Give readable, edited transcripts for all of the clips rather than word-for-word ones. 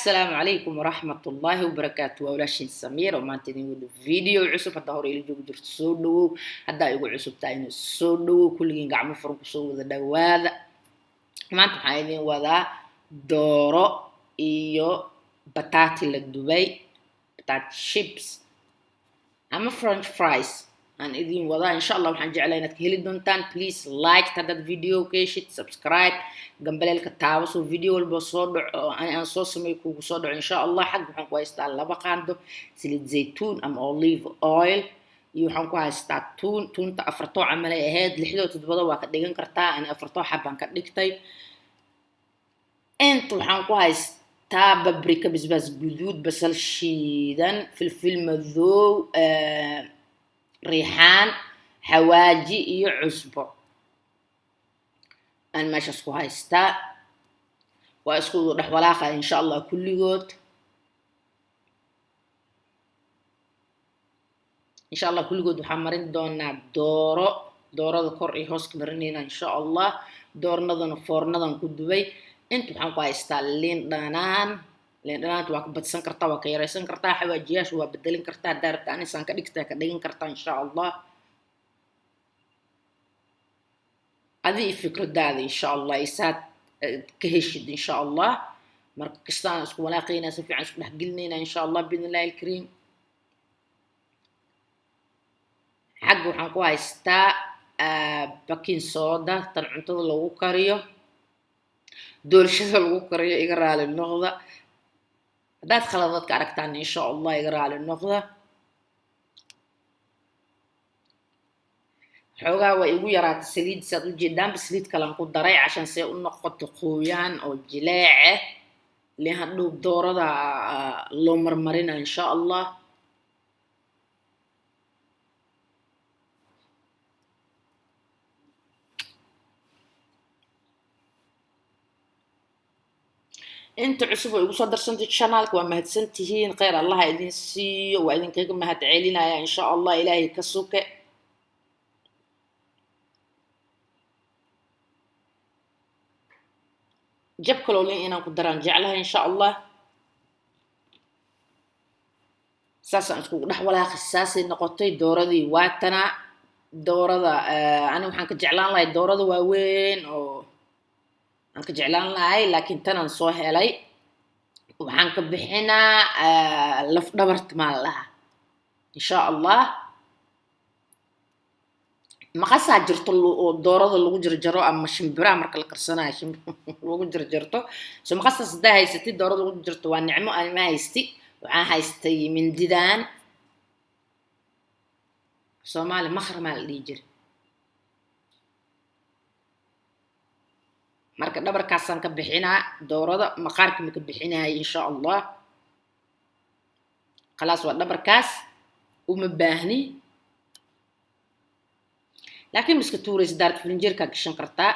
Asalaamu calaykum waraxmatullaahi wabarakaatu. Waa walaashiin Samiir oo maanta idin wado video cusub. Haddaa hore ila joogi jirto, soo dhawow. Haddaa igu cusub tahayna, soo dhawow. Kulligiin gacmo furan kusoo wada dhawaada. Maanta waxaan idin wadaa dooro iyo bataati la dubay, bataati chips ama french fries aan idin wadaa. Insha Allah waxaan jeclaa inaad ka heli doontaan. Please like haddaad video ka heshid, subscribe, gambaleelka taabo soo video walba soo dhaco oo aan soo sameeyo kuugu soo dhaco, insha Allah. Xagga waxaan ku haystaa 2 qaando saliid zaytuun ama olive oil, iyo waxaan ku haystaa tuun. Tuunta afartoo camal ay ahayd, lixdoo toddobada waa ka dhigan kartaa, ani afartoo xabaan ka dhigtay. Inta waxaan ku haystaa paprika, basbaas guduud, basal shiidan, filfil madow, riixaan, xawaaji iyo cusbo aan meeshaas ku haystaa. Waa isku dhex walaaqa, insha Allah, kulligood. Insha Allah kulligood waxaan marin doonaa dooro. Doorada kor iyo hoos ka marinayna, insha Allah. Doornadana foornadan ku dubay. Inta waxaan ku haystaa liin dhanaan. Liin dhanaanta waa ka badsan kartaa, waa ka yaraysan kartaa, xawaajiyaasha waa bedelin kartaa. Haddaa rabta anisaan ka dhigtaa, ka dhigan kartaa, insha Allah. Adi iyo fikradaada, insha Allah, isaad ka heshid, insha Allah. Marka kastaan isku walaaqaynaa, si fiican isku dhexgelinayna, insha Allah, biidn illahi alkariim. Xagga waxaan ku haystaa baking soda, tan cuntada lagu kariyo, doolshada lagu kariyo. Iga raali noqda haddaad khaladadka aragtaan, insha Allah, iga raali noqda. Xoogaa waa igu yaraatay saliid, saad ujeedaanba. Saliid kalan ku daray cashan see u noqoto qoyaan oo jileece le hadhow doorada loo marmarina, insha Allah. Inta cusub oo igu soo darsantay channelka, waa mahadsan tihiin. Kheyr Allaha idin siiyo, waa idinkaga mahad celinaya, insha Allah, Ilaahay ka suke. Jab kaloo lin inaan ku daraan jeclahay, insha Allah. Saasaan iskugu dhex walaaqi, saasay noqotay dooradii. Waatana doorada. Ani waxaan ka jeclaan lahay doorada waaweyn oo aan ka jeclaan lahay, laakiin tanaan soo helay. Waxaan ka bixinaa laf dhabarta maa la dhahaa, insha Allah. Maqasaa jirto oo doorada lagu jarjaro ama shimbiraha marka la karsanayo lagu jarjarto. So maqasaas haddaa haysatid, doorada lagu jarjarto, waa nicmo. Aan ma haysti, waxaan haystay mindidaan. Soomaali makar maa la dhihi jiray. Marka dhabarkaasaan ka bixinaa doorada, maqaarka ma ka bixinaya, insha Allah. Khalaas, waa dhabarkaas, uma baahni, laakiin ma iska tuuraysa. Daarta filinjeerkaa gashan kartaa.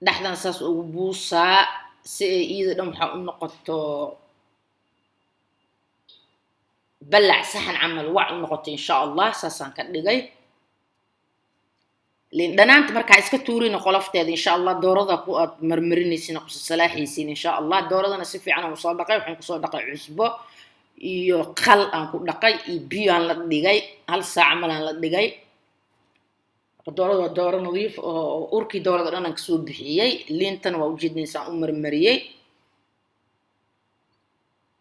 Dhexdan saas ugu buusaa si ay iyada dhan waxaa u noqoto balac saxan camal wac u noqoto, insha Allah. Saasaan ka dhigay. Liin dhanaanta markaa iska tuurina qolofteeda, insha Allah. Doorada ku aad marmarinaysin, kusasalaaxaysiin, insha Allah. Dooradana si fiican aan usoo dhaqay. Waxaan kusoo dhaqay cusbo iyo qal aan ku dhaqay iyo biyo aan la dhigay, hal saac camal aan la dhigay. Doorada waa dooro nadiif oo urkii doorada dhan aan kasoo bixiyey. Liintana waa ujeedinaysaan u marmariyey.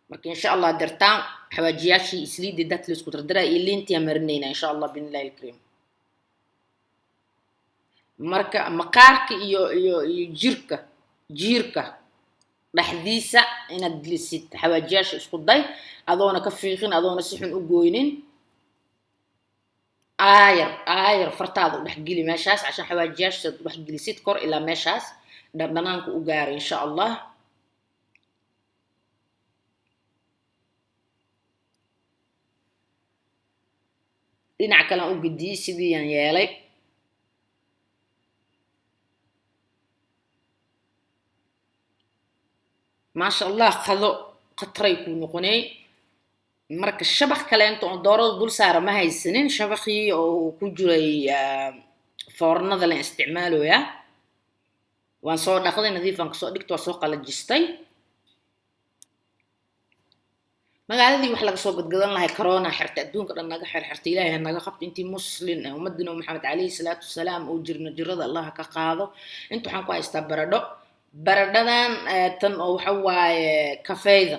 Marka insha Allah dartaan xawaajiyaashii, isliidii dadka la isku dardaraa iyo liintii aan marinayna, insha Allah, biidnillahi alkariim. Marka maqaarka iyo jirka, jiirka dhexdiisa inaad gelisid xawaajiyaasha isku day, adoona ka fiiqin, adoona si xun u gooynin. Aayar aayar fartaada u dhexgeli meeshaas cashan xawaajiyaasha u dhexgelisid kor ilaa meeshaas dhadhanaanka u gaaro, insha Allah. Dhinac kalean u gediyey, sidii aan yeelay. Maasha Allah, qado qatray kuu noqonay. Marka shabaq kaleento oo doorada dul saara ma haysanin. Shabaqii oo ku jiray foornada la isticmaaloyaa. Waan soo dhaqday, nadiifaan kasoo dhigta, waa soo qalajistay. Magaaladii wax laga soo gadgadan lahay corona xirtay, adduunka dhan naga xirxirtay. Ilaahay ha naga qabto intii muslin ah, ummadda Nabi Maxamed calayhi salaatu wasalaam uu jirno jirada Allah ka qaado. Inta waxaan ku haystaa baradho. Baradhadan tan oo waxa waaye kafeyda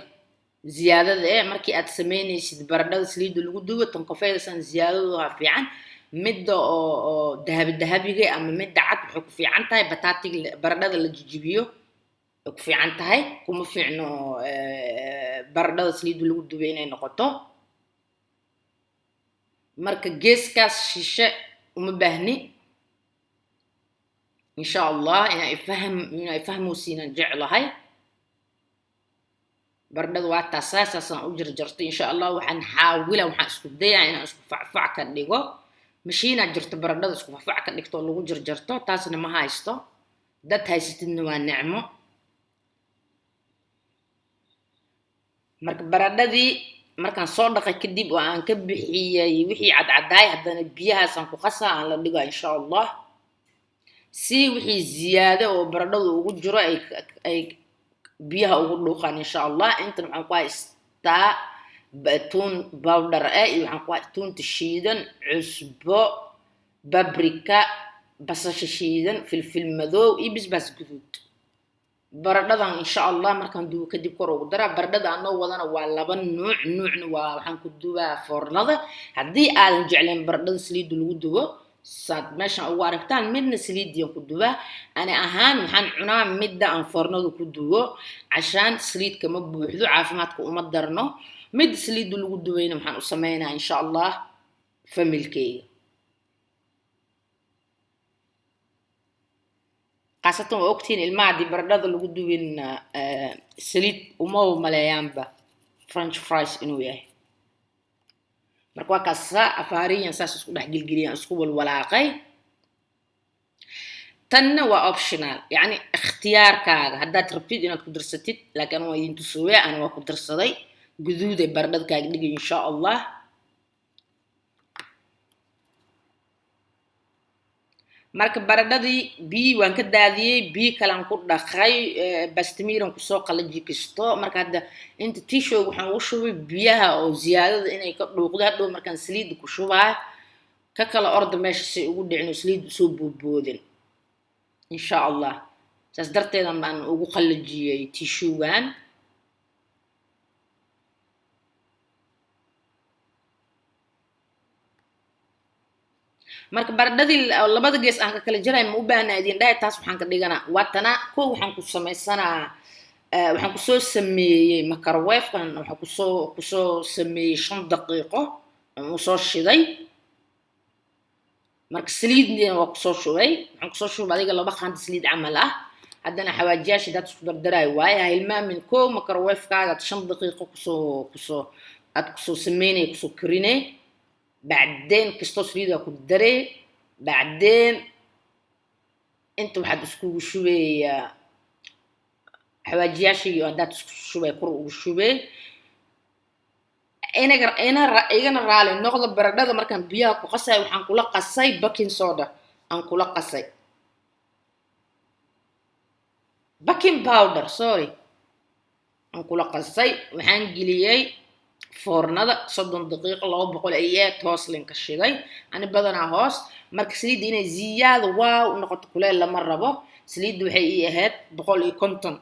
ziyaadada markii aad sameynaysid baradhada saliidda lagu dubo, tan kafeyda san ziyaadadu waa fiican. Midda oo dahabi dahabiga ama midda cad waxay ku fiican tahay bataatiga baradhada la jijibiyo way ku fiican tahay, kuma fiicno baradhada saliidda lagu dubay inay noqoto. Marka geeskaas shishe uma baahni. Insha Allah inaa ifahmosiinaan jeclahay. Baradhada waa taasaa, saasaan u jarjartay. Insha Allah waxaan xaawila, waxaan isku dayaa inaan isku facfac ka dhigo. Mashiinaa jirto baradhada isku facfac ka dhigto oo lagu jarjarto, taasna ma haysto. Dad haysatidna waa nicmo. Marka baradhadii markaan soo dhaqay kadib oo aan ka bixiyey wixii cadcadaay, haddana biyahaasaan ku qasaa, aan la dhigaa insha Allah, si wixii ziyaado oo baradhadu ugu jiro ay biyaha ugu dhuuqaan insha Allah. Intan waxaan ku haystaa tuun powder iyo waxaan ku haystaa tuunta shiidan, cusbo, babrika, basasha shiidan, filfil madow iyo bisbaas guduud. Baradhadan insha Allah markaan dubo kadib kor ugu daraa. Baradhada anoo wadana waa laba nuuc. Nuucna waa waxaan ku dubaa foornada, haddii aadan jeclayn baradhada saliidda lagu dubo, saad meeshan ugu aragtaan. Midna saliidiyan ku dubaa. Ani ahaan waxaan cunaa midda aan foornada ku dubo, cashaan saliidka ma buuxdo, caafimaadka uma darno. Midda saliidda lagu dubayna waxaan u sameynaa insha Allah familkeyga khaasatan. Waa ogtihiin ilmaha haddii baradhada lagu dubin saliid uma maleeyaanba french fries inuu yahay. Marka waa kaasa, afaariyan saas isku dhex gelgeliyaan, isku walwalaaqay. Tanna waa optional, yacni ikhtiyaarkaaga haddaad rabtid inaad ku darsatid, laakiin waa idin tusooya. Ana waa ku darsaday, guduuday baradhada kaaga dhigay insha Allah. Marka baradhadii biyi waan ka daadiyey, biyi kalaan ku dhaqay, bastamiiran kusoo qalaji kisto. Marka hadda inta tissue waxaan ugu shubay biyaha oo ziyaadada inay ka dhuuqdo, hadhow markaan saliidda ku shubaa ka kala orda meesha si ugu dhicin oo saliidda usoo boodboodin insha Allah. Saas darteedan baan ugu qalajiyey tissuegan. Marka baradhadii labada gees aan ka kala jaray ma u baahna idin dhahay, taas waxaan ka dhiganaa waatana. Ko waxaan ku samaysanaa, waxaan kusoo sameeyey microwave-kan, waxaan kusoo sameeyey 5 daqiiqo aan usoo shiday. Marka saliidna waa kusoo shubay, waxaan kusoo shubay adiga 2 qaando saliid camal ah. Haddana xawaajiyaasha daad isku dardaraayo waaye, ha hilmaamin. Ko microwave-kaaga aad 5 daqiiqo kusoo aad kusoo sameynay, kusoo karinay. Bacdeen kastoo saliidaa ku daree, bacdeen inta waxaad iskugu shubayaa xawaajiyaashii haddaad isku shubay, kor ugu shubee. Inaga ina igana raali noqda, baradhada markaan biyaha ku qasay waxaan kula qasay baking soda, aan kula qasay baking powder, sorry, aan kula qasay. Waxaan geliyey foornada 30 daqiiqo, 200 ay aad hoos linka shiday ani badanaa hoos. Marka saliidda inay ziyaada waaw u noqoto, kuleel lama rabo. Saliidda waxay ii ahayd 150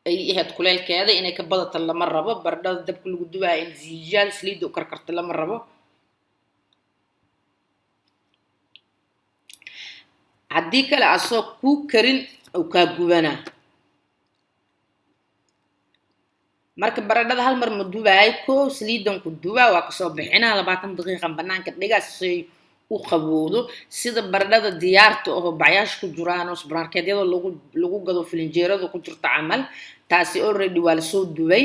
ay ii ahayd kuleelkeeda, inay ka badato lama rabo. Baradhada dabka lagu dubaayo in ziyaada saliidda u karkarto lama rabo. Haddii kale asoo kuu karin uu kaa gubanaa. Marka baradhada hal mar ma dubaayo, koow saliidan ku dubaa, waa kasoo bixinaa, 20 daqiiqan banaanka dhigaa si u qabowdo. Sida baradhada diyaarta oo bacyaasha ku jiraan oo supermarketyada lagu gado, filinjeerada ku jirta camal, taasi already waa lasoo dubay.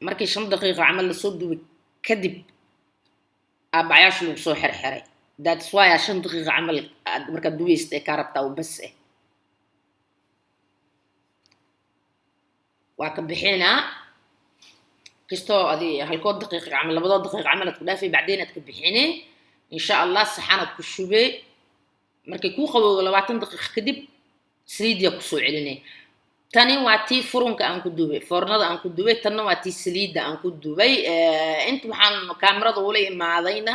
Markii 5 daqiiqo camal lasoo dubay kadib aa bacyaasha lagu soo xirxiray. That's why aa 5 daqiiqo camal aad markaad dubaysid ee kaa rabtaa oo bas waa ka bixinaa kastoo adi halkood daqiiqa camal, labadoo daqiiqa camal aad ku dhaafay, bacdeen aad ka bixinee insha Allah. Saxanaad ku shubee markay kuu qabowdo 20 daqiiqa kadib. Saliidiya kusoo celinay. Tani waa tii furunka aan ku dubay, foornada aan ku dubay. Tanna waa tii saliidda aan ku dubay. Inta waxaan kaamarada ula imaadayna,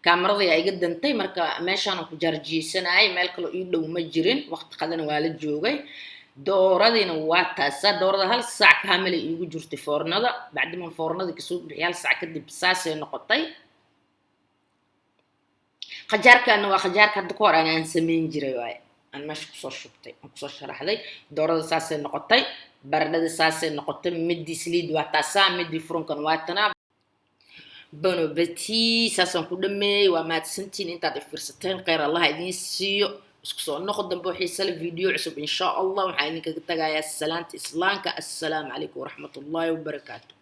kaamarada yaa iga dantay. Marka meeshaan ku jaarjiyeysanayay, meel kaloo ii dhow ma jirin. Waqti qadana waa la joogay. Dooradiina waa taasa. Doorada hal saac kaamilay iigu jirtay foornada. Bacdiman foornada kasoo bixiyay, hal saac kadib saasay noqotay. Qajaarkaana waa qajaarka hadda ka hor aan samayn jiray waaye, aan meesha kusoo shubtay, aan kusoo sharaxday. Doorada saasay noqotay, baradhada saasay noqotay. Midii saliid waa taasaa, midii furunkan waa tanaa. Bon appétit. Saasaan ku dhameeyey. Waa mahadsantiin intaad ifiirsateen. Kheyr Allah idiin siiyo. Isku soo noqo dambe oo xiise leh, video cusub insha Allah. Waxaan idinkaga tagayaa salaanta islaamka. Assalaamu calaykum waraxmatullaahi wabarakaatu.